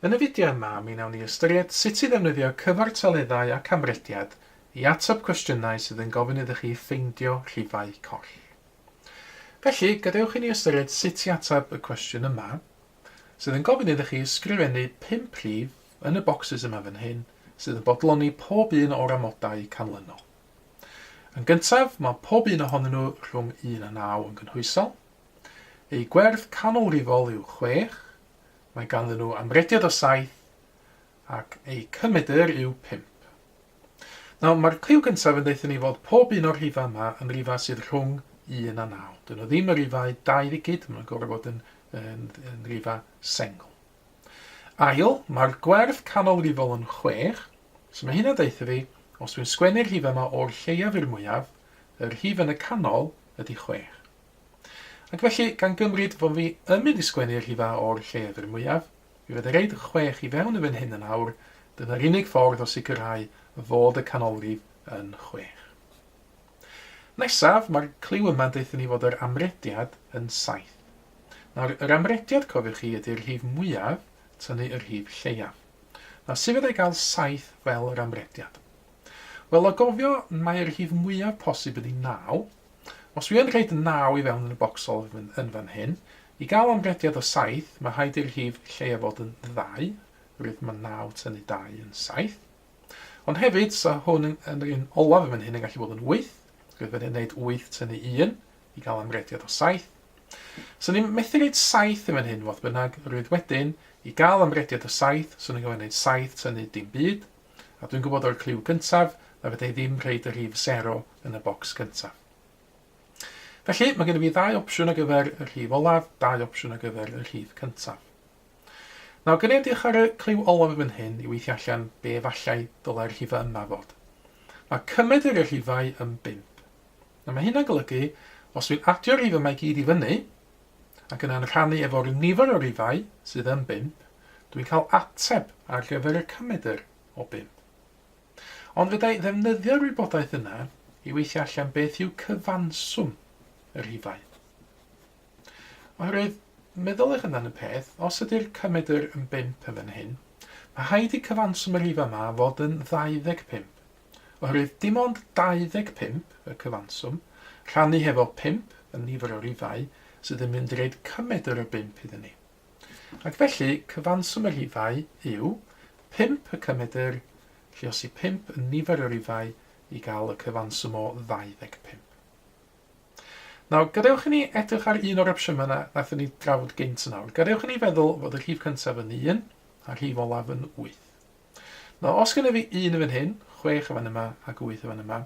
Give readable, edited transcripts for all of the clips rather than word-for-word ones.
Yn y fideo yma, mi wnawn ni ystyried sut i ddefnyddio cyfartaleddau ac amrediad i ateb cwestiynau sydd yn gofyn iddo chi ffeindio rhifau coll. Felly, gadewch i ni ystyried sut i ateb y cwestiwn yma, sydd yn gofyn iddo chi ysgrifennu pump rhif yn y bocsys yma fan hyn sydd yn bodloni pob un o'r amodau canlynol. Yn gyntaf, mae pob un ohonyn nhw rhwng 1 a 9 yn gynhwysol. Eu gwerth canolrifol yw 6, Mae ganddyn nhw amrediad o 7 ac eu cymedr yw 5. Nawr, mae'r cliw cyntaf yn deutha ni fod pob un o'r rhifau yma yn rifau sydd rhwng 1 a 9. Dyn nhw ddim yn rifau dau ddigid, maen nhw'n gorfod bod yn, yn, yn rifau sengl. Ail, mae'r gwerth canolrifol yn 6, so mae hynna'n deutha fi, os dwi'n sgwennu'r rhifau yma o'r lleiaf i'r mwyaf, y rhif yn y canol ydy 6. Ac felly, gan gymryd fod fi yn mynd i sgwennu'r rhifau o'r lleiaf i'r mwyaf, mi fydda reid 6 i fewn yn fan hyn yn awr, dyna'r unig ffordd o sicrhau fod y canolrif yn 6. Nesaf, mae'r cliw yma'n deutha ni fod yr amrediad yn 7. Nawr, yr amrediad, cofiwch chi, ydy'r rhif mwyaf tynnu y rhif lleiaf. Nawr, sut fydda i gael 7 fel yr amrediad? Wel, o gofio mai'r rhif mwyaf posib ydy 9, Os dwi yn rhoid 9 i fewn yn y bocs olaf yn, yn fan hyn, i gael amrediad o 7, mae rhaid i'r rhif lleia fod yn 2, oherwydd mae 9 tynnu 2 yn 7. Ond hefyd, sa hwn yn, yn yr un olaf yn fan hyn yn gallu bod yn 8, oherwydd fydde'n gwneud 8 tynnu 1 i gael amrediad o 7. So ni'n methu gwneud 7 yn fan hyn, fodd bynnag, oherwydd wedyn, i gael amrediad o 7, so ni'n gofyn gwneud 7 tynnu dim byd, A dwi'n gwybod o'r cliw gyntaf na fedra i ddim rhoid y rhif sero yn y bocs cyntaf. Felly, mae gennym fi ddau opsiwn ar gyfer y rhif olaf, dau opsiwn ar gyfer y rhif cyntaf. Nawr, gan i edrych ar y cliw olaf yn fan hyn i weithio allan be efallai dylai'r rhifau yma fod. Mae cymedr y rhifau yn 5. Nawr, mae hynna'n golygu, os dwi'n adio'r rhif yma i gyd i fyny, ac yna'n rhannu efo'r nifer o rifau sydd yn 5, dwi'n cael ateb ar gyfer y cymedr o 5. Ond fedra i ddefnyddio'r wybodaeth yna i weithio allan beth yw cyfanswm y rhifau. Oherwydd, meddyliwch amdan y peth, os ydy'r cymedr yn 5 yn fan hyn, mae rhaid i cyfanswm y rhifau yma fod yn 25. Oherwydd dim ond 25, y cyfanswm, rhannu hefo 5, y nifer o rifau, sydd yn mynd i roid cymedr o 5 iddyn ni. Ac felly, cyfanswm y rhifau yw 5 y cymedr, lluosi 5 y nifer o rifau i gael y cyfanswm o 25. Nawr, gadewch i ni edrych ar un o'r opsiynau yna nathon ni drafod gynt yn awr. Gadewch i ni feddwl fod y rhif cyntaf yn 1 a'r rhif olaf yn 8. Nawr, os gennyf fi 1 yn fan hyn, 6 yn fan yma ac 8 yn fan yma,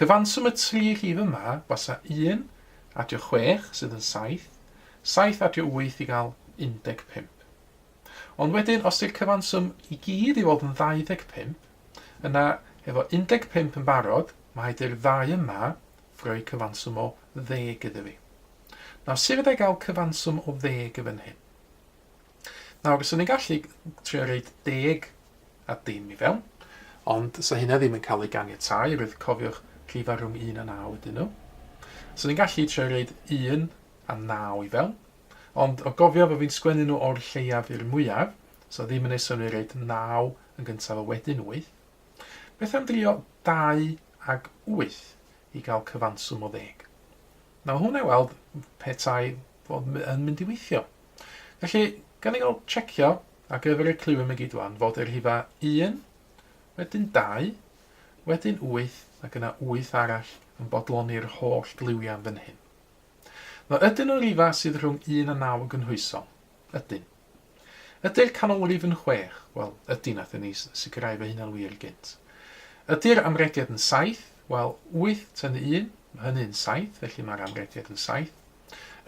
cyfanswm y tri rhif yma fasa 1 adio 6, sydd yn 7, 7 adio 8 i gael 15. Ond wedyn, os ydy'r cyfanswm i gyd i fod yn 25, yna efo 15 yn barod, mae rhaid i'r ddau yma roi cyfanswm o ddeg iddo fi. Nawr, sut fydda i gael cyfanswm o ddeg yn fan hyn? Nawr, 'swn i'n gallu trio roid deg a dim i fewn, ond 'sa hynna ddim yn cael ei ganiatáu, oherwydd cofiwch rhifau rhwng 1 a 9 ydyn nhw. 'Swn i'n gallu trio roid 1 a 9 i fewn, ond o gofio fod fi'n sgwennu nhw o'r lleiaf i'r mwyaf, so ddim yn ei synnwyr roid 9 yn gyntaf a wedyn 8. Beth am drio 2 ag 8 i gael cyfanswm o ddeg? Nawr hwnna i weld petai fod yn mynd i weithio. Felly, gan i gael checio ar gyfer y cliw yma gyd wan, fod y rhifa 1, wedyn 2, wedyn 8, ac yna 8 arall yn bodloni'r holl gliwiau yn fan hyn. Nawr, ydyn nhw'n rifa sydd rhwng 1 a 9 yn gynhwysol? Ydyn. Ydy'r canolrif yn 6? Wel, ydy, nathon ni sicrhau fy hunan wir gynt. Ydy'r amrediad yn 7? Wel, 8 tynnu 1, mae hynny'n 7, felly mae'r amrediad yn 7.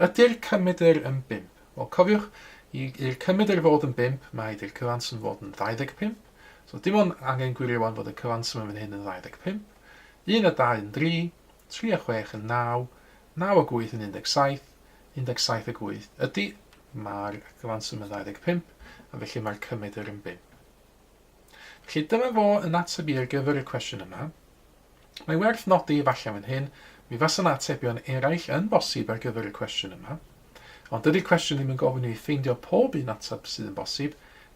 Ydy'r cymedr yn 5? Wel, cofiwch, i'r cymedr fod yn 5, mae rhaid i'r cyfanswm fod yn 25. So dim ond angen gwirio wan fod y cyfanswm yn fan hyn yn 25. 1 a 2 yn 3, 3 a 6 yn 9, 9 ag 8 yn 17, 17 ag 8 ydy, mae'r cyfanswm yn 25, a felly mae'r cymedr yn 5. Felly dyma fo yn ateb i ar gyfer y cwestiwn yma. Mae werth nodi efallai fan hyn, mi fasa 'na atebion eraill yn bosib ar gyfer y cwestiwn yma. Ond dydy'r cwestiwn ddim yn gofyn i fi ffeindio pob un ateb sydd yn bosib,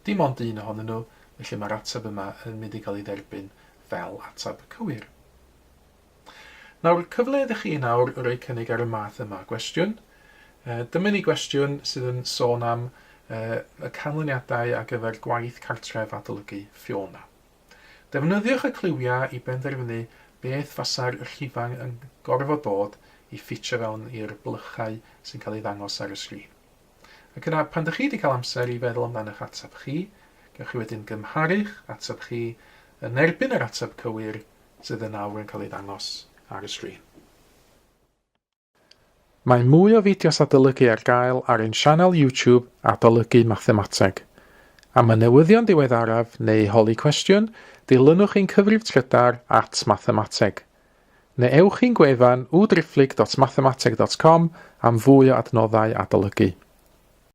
Dim ond un ohonyn nhw, felly mae'r ateb yma yn mynd i gael ei dderbyn fel ateb cywir. Nawr, cyfle iddo chi nawr roi cynnig ar y math yma o gwestiwn. Dyma ni gwestiwn sydd yn sôn am y canlyniadau ar gyfer gwaith cartref adolygu Fiona. Defnyddiwch y cliwiau i benderfynu beth fasa'r rhifau yn gorfod bod i ffitio fewn i'r blychau sy'n cael ei ddangos ar y sgrin. Ac yna, pan dych chi wedi cael amser i feddwl amdan eich ateb chi, gewch chi wedyn gymharu'ch ateb chi yn erbyn yr ateb cywir sydd yn awr yn cael ei ddangos ar y sgrin. Mae mwy o fideos adolygu ar gael ar ein sianel YouTube Adolygu Mathemateg. Am y newyddion diweddaraf neu holi cwestiwn, dilynwch ein cyfrif trydar at mathemateg. Neu ewch i'n gwefan www.mathemateg.com am fwy o adnoddau adolygu.